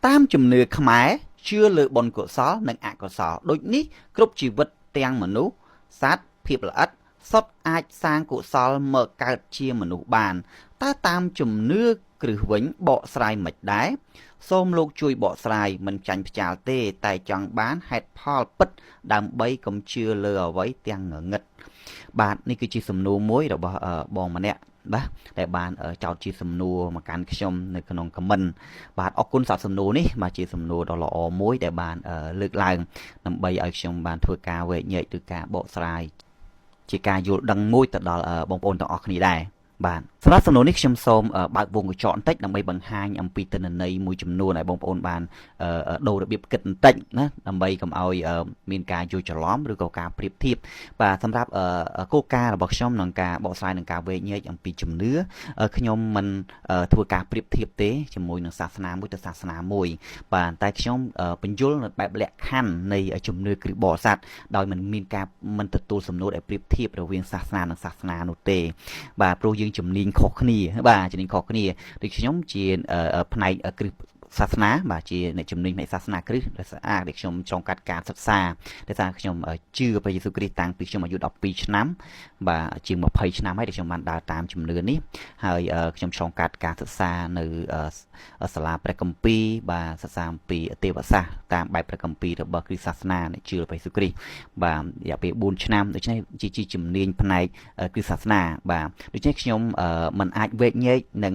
តាមជំនឿខ្មែរជឿលើបុណ្យកុសលនិងអកុសលដូចនេះគ្រប់ជីវិតទាំងមនុស្សសត្វភាពល្អិតសុទ្ធអាចសាងកុសលមកកើតជាមនុស្សបានតើតាមជំនឿគ្រឹះវិញបកស្រាយមិនដែរសូមលោកជួយបកស្រាយមិនចាញ់ផ្ចាលទេ តែចង់បានហេតុផលពិតដើម្បីកុំជឿលើអ្វីទាំងងងឹតបាទនេះគឺជាសំណួរមួយរបស់បងម្នាក់បាទដែលបានចោទជាសំណួរមកកាន់ខ្ញុំនៅក្នុងខមមិនបាទអរគុណសម្រាប់សំណួរនេះបាទជាសំណួរដ៏ល្អមួយដែលបានលើកឡើងដើម្បីឲ្យខ្ញុំបានធ្វើការវែកញែកឬការបកស្រាយជាការយល់ដឹងមួយទៅដល់បងប្អូនទាំងអស់គ្នាដែរបាទសម្រាប់សំណួរនេះខ្ញុំសូមបើកវងកញ្ចក់បន្តិចដើម្បីបង្ហាញអំពីទិន្នន័យមួយចំនួនឲ្យបងប្អូនបានដូររបៀបគិតបន្តិចណាដើម្បីកុំឲ្យមានការយល់ច្រឡំឬក៏ការប្រៀបធៀបបាទសម្រាប់គោលការណ៍របស់ខ្ញុំក្នុងការបកស្រាយនិងការវែកញែកអំពីជំនឿខ្ញុំមិនធ្វើការប្រៀបធៀបទេជាមួយនឹងសាសនាមួយទៅសាសនាមួយបាទតែខ្ញុំបញ្យល់នៅបែបលក្ខខណ្ឌនៃជំនឿគ្រិស្តបរិស័ទដោយមិនមានការមិនទទួលសំណួរដែលប្រៀបធៀបរវាងសាសនានិងសាសនានោះទេបាទព្រោះយើងជំនាញខុសគ្នាបាទជំនាញខុសគ្នាដូចខ្ញុំជាផ្នែកគ្រឹះសាសនាបាទជាអ្នកជំនាញផ្នែកសាសនាគ្រឹះដែលស្អាតដែលខ្ញុំចង់កាត់ការសិក្សាដោយសារខ្ញុំជឿព្រះយេស៊ូវគ្រីស្ទតាំងពីខ្ញុំអាយុ12ឆ្នាំបាទជាង20ឆ្នាំហើយដែលខ្ញុំបានដើរតាមជំនឿនេះហើយខ្ញុំឆ្លងកាត់ការសិក្សានៅសាលាព្រះគម្ពីរបាទសិក្សាអំពីទេវសាស្ត្រតាមបែបព្រះគម្ពីររបស់គ្រិស្តសាសនាអ្នកជឿព្រះយេស៊ូវគ្រីស្ទបាទរយៈពេល4ឆ្នាំដូច្នេះជាជំនាញផ្នែកគ្រិស្តសាសនាបាទដូច្នេះខ្ញុំមិនអាចវែកញែកនិង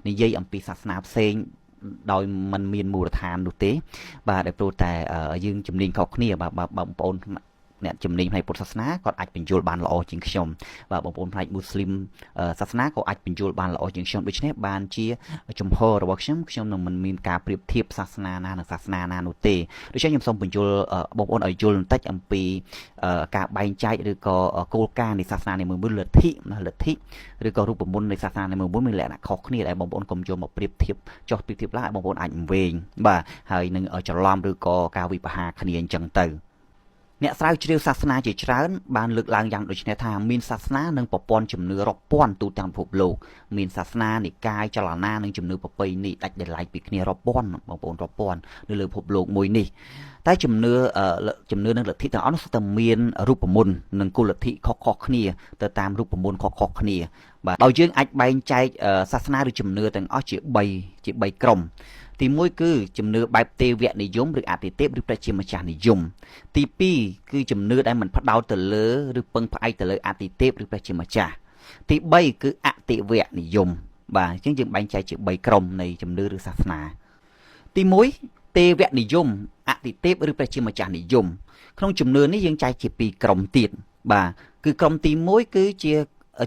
និយាយអំពីសាសនាផ្សេងដោយมันមានមូលដ្ឋាននោះទេបាទដែលព្រោះតែយើងជំនាញខុសគ្នាបាទបងប្អូនអ្នកជំនាញផ្នែកពុទ្ធសាសនាគាត់អាចបញ្យល់បានល្អជាងខ្ញុំបាទបងប្អូនផ្នែកមូស្លីមសាសនាក៏អាចបញ្យល់បានល្អជាងខ្ញុំដូច្នេះបានជាជំហររបស់ខ្ញុំខ្ញុំនឹងមិនមានការប្រៀបធៀបសាសនាណានិងសាសនាណានោះទេដូច្នេះខ្ញុំសូមបញ្យល់បងប្អូនឲ្យយល់បន្តិចអំពីការបែងចែកឬក៏គោលការណ៍នៃសាសនានីមួយៗលទ្ធិណាលទ្ធិឬក៏រូបមន្តនៃសាសនានីមួយៗមានលក្ខណៈខុសគ្នាដែលបងប្អូនកុំយកមកប្រៀបធៀបចុះប្រៀបធៀបឡើងឲ្យបងប្អូនអាចវែងបាទហើយនឹងច្រឡំឬក៏ការវិបហាគ្នាអញ្ចឹងទៅអ្នកស្រាវជ្រាវសាសនាជាច្រើនបានលើកឡើងយ៉ាងដូចនេះថាមានសាសនានិងប្រព័ន្ធជំនឿរាប់ពាន់ទូទាំងពិភពលោកមានសាសនានិកាយចលនានិងជំនឿប្រពៃណីដាច់ដោយឡែកពីគ្នារាប់ពាន់បងប្អូនរាប់ពាន់នៅលើពិភពលោកមួយនេះតែជំនឿជំនឿនិងលទ្ធិទាំងអស់នោះសុទ្ធតែមានរូបមន្តនិងគោលលទ្ធិខុសៗគ្នាទៅតាមរូបមន្តខុសៗគ្នាបាទដោយយើងអាចបែងចែកសាសនាឬជំនឿទាំងអស់ជា3ក្រុមទី1គឺជំនឿបែបទេវនិយមឬអតិទេពឬប្រជាម្ចាស់និយមទី2គឺជំនឿដែលមិនផ្ដោតទៅលើឬពឹងផ្អែកទៅលើអតិទេពឬព្រះជាម្ចាស់ទី3គឺអតិវនិយមបាទអញ្ចឹងយើងបែងចែកជា3ក្រុមនៃជំនឿឬសាសនាទី1ទេវនិយមអតិទេពឬព្រះជាម្ចាស់និយមក្នុងជំនឿនេះយើងចែកជា2ក្រុមទៀតបាទគឺក្រុមទី1គឺជា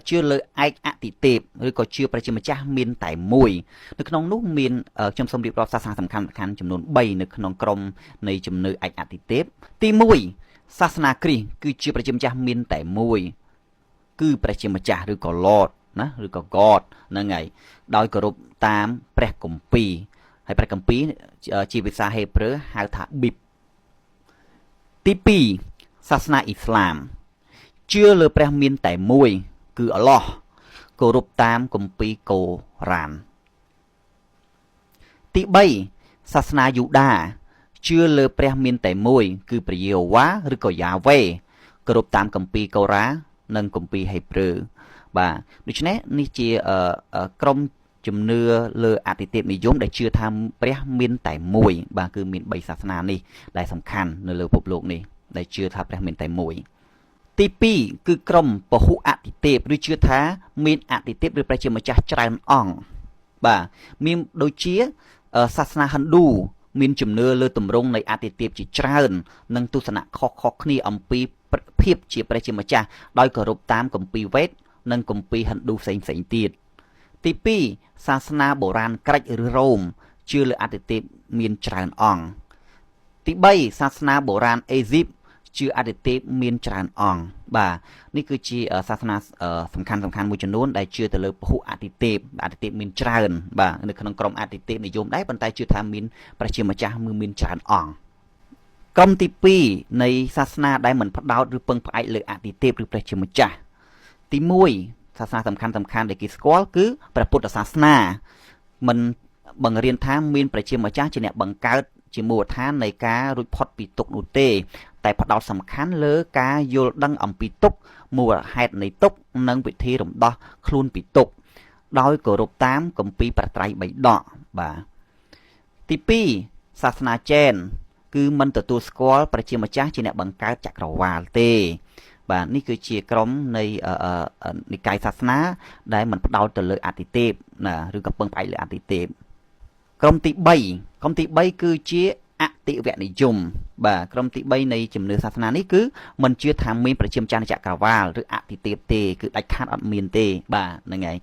ជឿលើឯកអតិទេពឬក៏ជឿព្រះជាម្ចាស់មានតែមួយនៅក្នុងនោះមានខ្ញុំសូមរៀបរាប់សាសនាសំខាន់សំខាន់ចំនួន3នៅក្នុងក្រុមនៃជំនឿឯកអតិទេពទី1សាសនាគ្រីស្ទគឺជាព្រះជាម្ចាស់មានតែមួយគឺព្រះជាម្ចាស់ឬក៏ Lord ណាឬក៏ God ហ្នឹងហើយដោយគោរពតាមព្រះគម្ពីរហើយព្រះគម្ពីរជាភាសាហេប្រឺហៅថាប៊ីបទី2សាសនាអ៊ីស្លាមជឿលើព្រះមានតែមួយគឺអល់ឡោះគោរពតាមគម្ពីរកូរ៉ានទី3សាសនាយូដាជឿលើព្រះមានតែមួយគឺព្រះយេហូវ៉ាឬក៏យ៉ាវេគោរពតាមគម្ពីរកូរ៉ានិងគម្ពីរហេប្រឺបាទដូច្នេះនេះជាក្រុមជំនឿលើអតិទេពនិយមដែលជឿថាព្រះមានតែមួយបាទគឺមាន3សាសនានេះដែលសំខាន់នៅលើពិភពលោកនេះដែលជឿថាព្រះមានតែមួយទី2គឺក្រុមពហុអតិទេពឬជឿថាមានអតិទេពឬព្រះជាម្ចាស់ច្រើនអង្គបាទមានដូចជាសាសនាហិណ្ឌូមានជំនឿលើទម្រង់នៃអតិទេពជាច្រើននិងទស្សនៈខុសៗគ្នាអំពីភាពជាព្រះជាម្ចាស់ដោយគោរពតាមគម្ពីរវេទនិងគម្ពីរហិណ្ឌូផ្សេងៗទៀតទី2សាសនាបុរាណក្រិចឬរ៉ូមជឿលើអតិទេពមានច្រើនអង្គទី3សាសនាបុរាណអេស៊ីបជឿអតិទេពមានច្រើនអង្គបាទនេះគឺជាសាសនាសំខាន់សំខាន់មួយចំនួនដែលជឿទៅលើពហុអតិទេពអតិទេពមានច្រើនបាទនៅក្នុងក្រុមអតិទេពនិយមដែរប៉ុន្តែជឿថាមានព្រះជាម្ចាស់មានច្រើនអង្គក្រុមទី2នៃសាសនាដែលមិនផ្ដោតឬពឹងផ្អែកលើអតិទេពឬព្រះជាម្ចាស់ទី1សាសនាសំខាន់សំខាន់ដែលគេស្គាល់គឺព្រះពុទ្ធសាសនាមិន បង្រៀនថាមានព្រះជាម្ចាស់ជាអ្នកបង្កើតជាមូលដ្ឋាននៃការរួចផុតពីទុក្ខនោះទេ តែផ្ដោតសំខាន់លើការយល់ដឹងអំពីទុក្ខមូលហេតុនៃទុក្ខនិងវិធីរំដោះខ្លួនពីទុក្ខដោយគោរពតាមគម្ពីរព្រះត្រៃបិដកបាទទី2សាសនាចែនគឺមិនទទួលស្គាល់ព្រះជាម្ចាស់ជាអ្នកបង្កើតចក្រវាលទេបាទនេះគឺជាក្រុមនៃនិកាយសាសនា ដែលមិនផ្ដោតទៅលើអតិទេពណាឬក៏ពឹងផ្អែកលើអតិទេពក្រុមទី3ក្រុមទី3គឺជាអតិវនិយមបាទក្រុមទី3នៃជំនឿសាសនានេះគឺមិនជឿថាមានព្រះជាម្ចាស់នៃចក្រវាលឬអតិទេពទេគឺដាច់ខាតអត់មានទេបាទហ្នឹងហើយ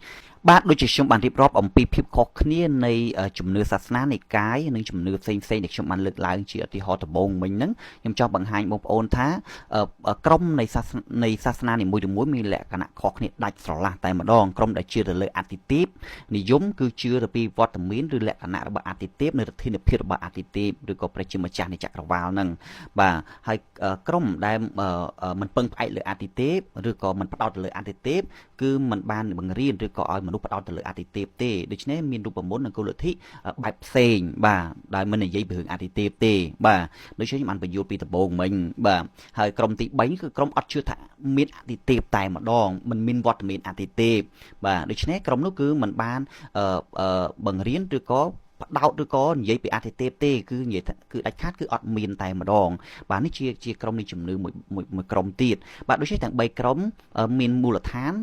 បាទដូចជាខ្ញុំបានរៀបរាប់អំពីភាពខុសគ្នានៃជំនឿសាសនានិកាយនិងជំនឿផ្សេងផ្សេងដែលខ្ញុំបានលើកឡើងជាឧទាហរណ៍ដំបូងមិញហ្នឹងខ្ញុំចង់បង្ហាញបងប្អូនថាក្រុមនៃសាសនៃសាសនានីមួយៗមានលក្ខណៈខុសគ្នាដាច់ស្រឡះតែម្ដងក្រុមដែលជឿទៅលើអតិទេពនិយមគឺជឿទៅពីវត្តមានឬលក្ខណៈរបស់អតិទេពនៅធានភាពរបស់អតិទេពឬក៏ព្រះជាម្ចាស់នៃចក្រវាលហ្នឹងបាទហើយក្រុមដែលមិនពឹងផ្អែកលើអតិទេពឬក៏មិនផ្ដោតទៅលើអតិទេពគឺមិនបានបង្រៀនឬក៏ឲ្យមនុស្សផ្ដោតទៅលើអតិទេពទេដូច្នេះមានរូបមន្តនិងគោលលទ្ធិបែបផ្សេងបាទដោយមិននិយាយពីរឿងអតិទេពទេបាទដូច្នេះខ្ញុំបានបញ្យល់ពីដំបូងមិញបាទហើយក្រុមទី3គឺក្រុមអត់ជឿថាមានអតិទេពតែម្ដងមិនមានវត្តមានអតិទេពបាទដូច្នេះក្រុមនោះគឺមិនបានបង្រៀនឬក៏ផ្ដោតឬក៏និយាយពីអតិទេពទេគឺនិយាយគឺដាច់ខាតគឺអត់មានតែម្ដងបាទនេះជាក្រុមនៃជំនឿមួយមួយក្រុមទៀតបាទដូច្នេះទាំង3ក្រុមមានមូលដ្ឋាន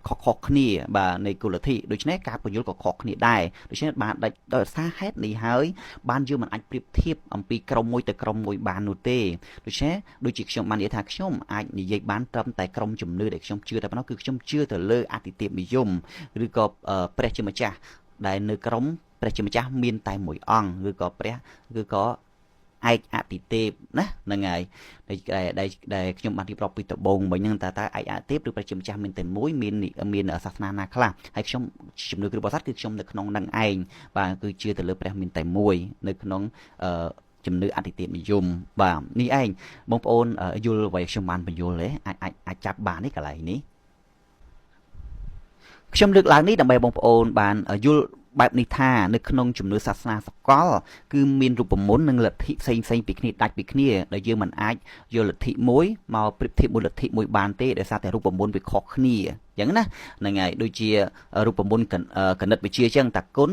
ខុសៗគ្នាបាទនៃគោលលទ្ធិដូច្នេះការពន្យល់ក៏ខុសគ្នាដែរដូច្នេះបានដាច់ដោយសារហេតុនេះហើយបានយើងមិនអាចប្រៀបធៀបអំពីក្រុមមួយទៅក្រុមមួយបាននោះទេដូច្នេះដូចជាខ្ញុំបាននិយាយថាខ្ញុំអាចនិយាយបានត្រឹមតែក្រុមជំនឿដែលខ្ញុំជឿតែប៉ុណ្ណោះគឺខ្ញុំជឿទៅលើអតិទេពនិយមឬក៏ព្រះជាម្ចាស់ដែលនៅក្រុមព្រះជាម្ចាស់មានតែមួយអង្គឬក៏ព្រះឬក៏ឯកអតិទេពណាហ្នឹងហើយដែលដែលខ្ញុំបានរៀបរាប់ពីដំបូងមិញហ្នឹងតើតើឯកអតិទេពឬព្រះជាម្ចាស់មានតែមួយមានមានសាសនាណាខ្លះហើយខ្ញុំជំនឿគ្រិស្តបរិស័ទគឺខ្ញុំនៅក្នុងនឹងឯងបាទគឺជឿទៅលើព្រះមានតែមួយនៅក្នុងជំនឿអតិទេពនិយមបាទនេះឯងបងប្អូនយល់អ្វីខ្ញុំបានបញ្យល់ទេអាចអាចអាចចាប់បាននេះកន្លែងនេះខ្ញុំលើកឡើងនេះដើម្បីបងប្អូនបានយល់បែបនេះថានៅក្នុងជំនឿសាសនាសកលគឺមានរូបមន្តនិងលទ្ធិផ្សេងផ្សេងពីគ្នាដាច់ពីគ្នាដែលយើងមិនអាចយកលទ្ធិមួយមកប្រៀបធៀបមួយលទ្ធិមួយបានទេដោយសារតែរូបមន្តវាខុសគ្នាអញ្ចឹងណាហ្នឹងហើយដូចជារូបមន្តគណិតវិទ្យាអញ្ចឹងតាគុណ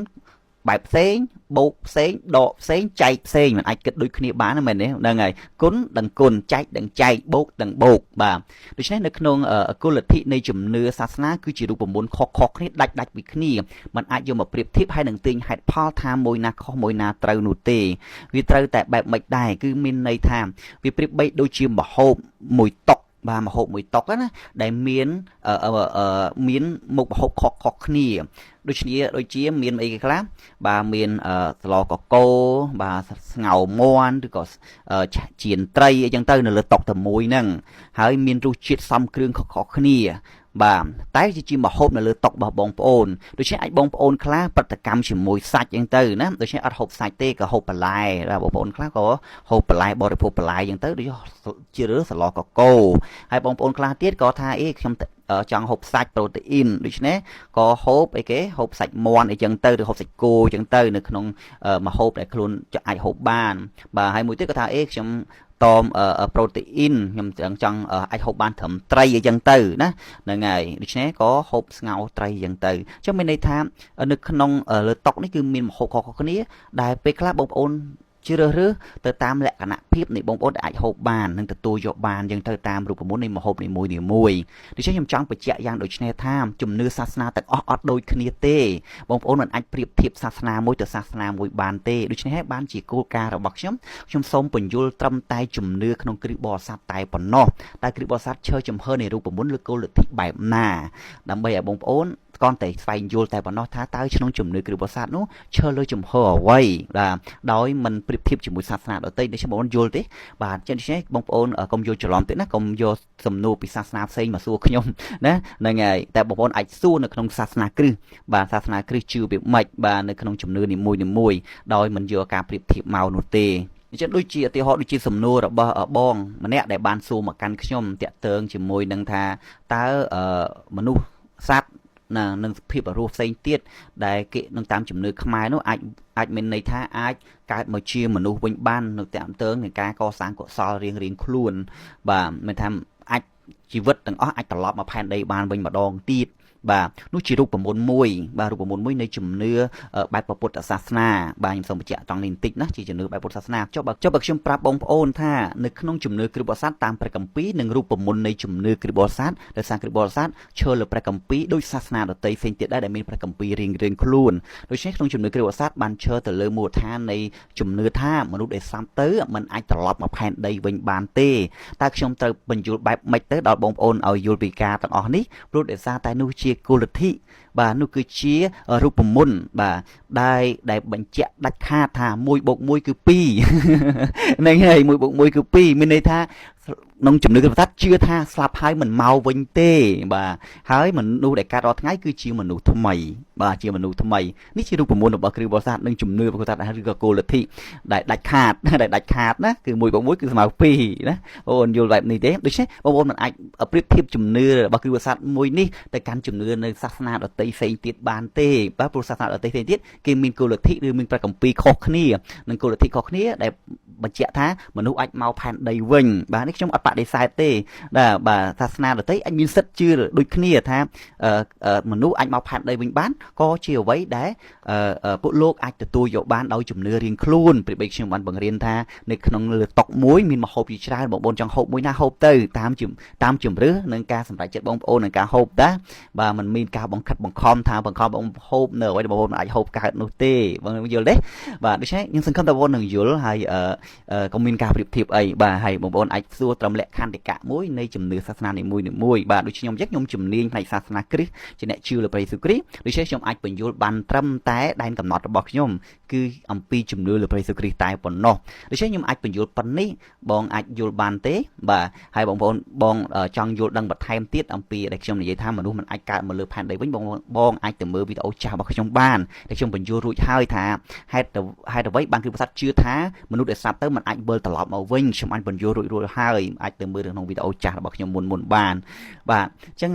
បែបផ្សេងបូកផ្សេងដកផ្សេងចែកផ្សេងមិនអាចគិតដូចគ្នាបានមែនទេហ្នឹងហើយគុណដឹងគុណចែកដឹងចែកបូកដឹងបូកបាទដូច្នេះនៅក្នុងគោលលទ្ធិនៃជំនឿសាសនាគឺជារូបមន្តខុសៗគ្នាដាច់ដាច់ពីគ្នាมันអាចយកមកប្រៀបធៀបហើយនឹងទាញហេតុផលថាមួយណាខុសមួយណាត្រូវនោះទេវាត្រូវតែបែបម៉េចដែរគឺមានន័យថាវាប្រៀបបីដូចជាម្ហូបមួយតុបាទម្ហូបមួយតុណាដែលមានមានមុខម្ហូបខុសៗគ្នាដូចជាដូចជាមានអីគេខ្លះបាទមានស្លកកូបាទស្ងោរមាន់ឬក៏ចៀនត្រីអីចឹងទៅនៅលើតុតែមួយហ្នឹងហើយមានរសជាតិសំគ្រឿងខុសៗគ្នាបាទតែជាម្ហូបនៅលើតុរបស់បងប្អូនដូច្នេះអាចបងប្អូនខ្លះប្រតិកម្មជាមួយសាច់អញ្ចឹងទៅណាដូច្នេះអត់ហូបសាច់ទេក៏ហូបបន្លែបាទបងប្អូនខ្លះក៏ហូបបន្លែបរិភោគបន្លែអញ្ចឹងទៅដូចជារើសឡកកូហើយបងប្អូនខ្លះទៀតក៏ថាអីខ្ញុំចង់ហូបសាច់ប្រូតេអ៊ីនដូច្នេះក៏ហូបអីគេហូបសាច់មាន់អីចឹងទៅឬហូបសាច់គោអញ្ចឹងទៅនៅក្នុងម្ហូបដែលខ្លួនអាចហូបបានបាទហើយមួយទៀតក៏ថាអេខ្ញុំតមប្រូតេអ៊ីនខ្ញុំចង់អាចហូបបានត្រឹមត្រីអីចឹងទៅណាហ្នឹងហើយដូច្នេះក៏ហូបស្ងោរត្រីអញ្ចឹងទៅអញ្ចឹងមានន័យថានៅក្នុងលើតុនេះគឺមានម្ហូបខុសៗគ្នាដែលពេលខ្លះបងប្អូនជ្រើសរើសទៅតាមលក្ខណៈភាពនៃបងប្អូនដែលអាចហូបបាននិងទទួលយកបានយ៉ាងទៅតាមរូបមន្តនៃម្ហូបនីមួយៗដូច្នេះខ្ញុំចង់បញ្ជាក់យ៉ាងដូចនេះថាជំនឿសាសនាទាំងអស់អត់ដូចគ្នាទេបងប្អូនមិនអាចប្រៀបធៀបសាសនាមួយទៅសាសនាមួយបានទេដូច្នេះហើយបានជាគោលការណ៍របស់ខ្ញុំខ្ញុំសូមពន្យល់ត្រឹមតែជំនឿក្នុងគ្រិស្តបរិស័ទតែប៉ុណ្ណោះតែគ្រិស្តបរិស័ទឈើចំហនៃរូបមន្តឬគោលលទ្ធិបែបណាដើម្បីឲ្យបងប្អូនគ្រាន់តែស្វែងយល់តែប៉ុណ្ណោះថាតើក្នុងជំនឿគ្រិស្តបរិស័ទនោះឈើលើចំហអ្វីបាទដោយមិនប្រៀបធៀបជាមួយសាសនាដទៃនេះបងប្អូនយល់ទេបាទចឹងដូច្នេះបងប្អូនកុំយល់ច្រឡំទេណាកុំយកសំណួរពីសាសនាផ្សេងមកសួរខ្ញុំណាហ្នឹងហើយតែបងប្អូនអាចសួរនៅក្នុងសាសនាគ្រិស្តបាទសាសនាគ្រិស្តជឿវាម៉េចបាទនៅក្នុងជំនឿនីមួយៗដោយមិនយកការប្រៀបធៀបមកនោះទេអញ្ចឹងដូចជាឧទាហរណ៍ដូចជាសំណួររបស់បងម្នាក់ដែលបានសួរមកកាន់ខ្ញុំតាក់ទងជាមួយនឹងថាតើមនុស្សសត្វ ណានិងភាពរស់ផ្សេងទៀតដែលគេនឹងតាមជំនឿខ្មែរនោះអាចមានន័យថាអាចកើតមកជាមនុស្សវិញបាននៅតាមតើងនៃការកសាងកុសលរៀងរៀងខ្លួនបាទមានថាអាចជីវិតទាំងអស់អាចត្រឡប់មកផែនដីបានវិញម្ដងទៀតបាទនោះជារូបមន្តមួយបាទរូបមន្តមួយនៃជំនឿបែបពុទ្ធសាសនាបាទខ្ញុំសូមបញ្ជាក់ត្រង់នេះបន្តិចណាជាជំនឿបែបពុទ្ធសាសនាចុះបើខ្ញុំប្រាប់បងប្អូនថានៅក្នុងជំនឿគ្រិស្តបរិស័ទតាមព្រះគម្ពីរនិងរូបមន្តនៃជំនឿគ្រិស្តបរិស័ទដោយសារគ្រិស្តបរិស័ទឈរលើព្រះគម្ពីរដោយសាសនាដទៃផ្សេងទៀតដែរដែលមានព្រះគម្ពីររៀងៗខ្លួនដូច្នេះក្នុងជំនឿគ្រិស្តបរិស័ទបានឈរទៅលើមូលដ្ឋាននៃជំនឿថាមនុស្សដែលស្លាប់ទៅមិនអាចត្រឡប់មកផែនដីវិញបានទេតើខ្ញុំត្រូវបញ្យល់បែបម៉េចទៅដល់បងប្អូនឲ្យយល់ពីការទាំងអស់នេះព្រោះដោយសារតែនោះជាគោលលទ្ធិបាទនោះគឺជារូបមន្តបាទដែលបញ្ជាក់ដាច់ខាតថា1បូក1គឺ2ហ្នឹងហើយ1បូក1គឺ2មានន័យថាក្នុងជំនឿគ្រិស្តជឿថាស្លាប់ហើយមិនមកវិញទេបាទហើយមនុស្សដែលកើតរាល់ថ្ងៃគឺជាមនុស្សថ្មីបាទជាមនុស្សថ្មីនេះជារូបមន្តរបស់គ្រិស្តបរិស័ទនិងជំនឿរបស់គ្រិស្តឬក៏គោលលទ្ធិដែលដាច់ខាតដែលដាច់ខាតណាគឺ1បូក1គឺស្មើ2ណាបងប្អូនយល់បែបនេះទេដូច្នេះបងប្អូនមិនអាចប្រៀបធៀបជំនឿរបស់គ្រិស្តបរិស័ទមួយនេះទៅកាន់ជំនឿនៅសាសនាដទៃផ្សេងទៀតបានទេបាទព្រោះសាសនាដទៃផ្សេងទៀតគេមានគោលលទ្ធិឬមានព្រះគម្ពីរខុសគ្នានិងគោលលទ្ធិខុសគ្នាដែលបញ្ជាក់ថាមនុស្សអាចមកផែនដីវិញបាទនេះខ្ញុំអត់បដិសេធទេបាទសាសនាដទៃអាចមានសិទ្ធិជឿដូចគ្នាថាមនុស្សអាចមកផែនដីវិញបានក៏ជាអ្វីដែលពួកលោកអាចទទួលយកបានដោយជំនឿរៀងខ្លួនព្រោះបីខ្ញុំបានបង្រៀនថានៅក្នុងលើតុមួយមានម្ហូបជាច្រើនបងប្អូនចង់ហូបមួយណាហូបទៅតាមជំរឿនិងការសម្រេចចិត្តបងប្អូននឹងការហូបតាបាទมันមានការបង្ខិតបង្ខំថាបង្ខំបងហូបនៅអ្វីដែលបងប្អូនអាចហូបកើតនោះទេបងយល់ទេបាទដូច្នេះខ្ញុំសង្ឃឹមថាបងប្អូននឹងយល់ហើយកុំមានការប្រៀបធៀបអីបាទហើយបងប្អូនអាចសួរត្រឹមលក្ខន្តិកៈមួយនៃជំនឿសាសនានីមួយៗបាទដូចខ្ញុំអញ្ចឹងខ្ញុំជំនាញផ្នែកសាសនាគ្រិស្តជាអ្នកជឿលើព្រះយេស៊ូវគ្រីស្ទដូច្នេះខ្ញុំអាចបញ្យល់បានត្រឹមតែដែនកំណត់របស់ខ្ញុំគឺអំពីជំនឿលើព្រះយេស៊ូវគ្រីស្ទតែប៉ុណ្ណោះដូច្នេះខ្ញុំអាចបញ្យល់ប៉ុណ្នេះបងអាចយល់បានទេបាទហើយបងប្អូនបងចង់យល់ដឹងបន្ថែមទៀតអំពីដែលខ្ញុំនិយាយថាមនុស្សមិនអាចកើតមកលើផែនដីវិញបងអាចទៅមើលវីដេអូចាស់របស់ខ្ញុំបានដែលខ្ញុំបញ្យល់រួចហើយថាហេតុអ្វីបានគឺប្រសាទជឿថាមនុស្សដែលស្លាប់ទៅមិនអាចវិលត្រឡប់មកវិញខ្ញុំអាចបញ្យល់រួចរាល់ហើយអាចទៅមើលក្នុងវីដេអូចាស់របស់ខ្ញុំមុនបានបាទអញ្ចឹង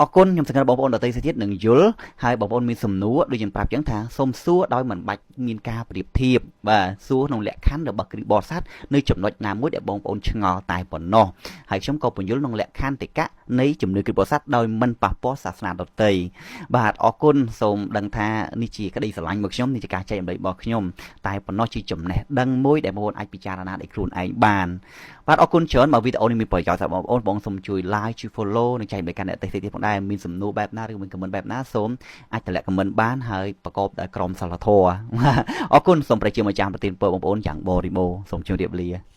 អរគុណខ្ញុំសង្ឃឹមបងប្អូនដទៃទៀតនឹងយល់ហើយបងប្អូនមានសំណួរដូចខ្ញុំប្រាប់អញ្ចឹងថាសូមសួរដោយមិនបាច់មានការប្រៀបធៀបបាទសួរក្នុងលក្ខខណ្ឌរបស់គ្រិស្តបរិស័ទនៅចំណុចណាមួយដែលបងប្អូនឆ្ងល់តែប៉ុណ្ណោះហើយខ្ញុំក៏បញ្យល់ក្នុងលក្ខន្តិកៈនៃជំនឿគ្រិស្តបរិស័ទដោយមិនប៉ះពាល់សាសនាដទៃបាទអរគុណសូមដឹងថានេះជាក្តីស្រឡាញ់របស់ខ្ញុំនេះជាការចែករំលែករបស់ខ្ញុំតែប៉ុណ្ណោះជាចំណេះដឹងមួយដែលបងប្អូនអាចពិចារណាដោយខ្លួនឯងបានបាទអរគុណច្រើនបើវីដេអូនេះមានប្រយោជន៍សម្រាប់បងប្អូនបងសូមជួយ like ជួយ follow និងចែករំលែកកាន់អ្នកផ្សេងទៀតផងដែរមានសំណួរបែបណាឬមាន comment បែបណាសូមអាចតម្លាក់ comment បានហើយប្រកបដោយក្រមសីលធម៌អរគុណសូមព្រះជាម្ចាស់ប្រទានពរបងប្អូនយ៉ាងបរិបូរណ៍សូមជម្រាបលា។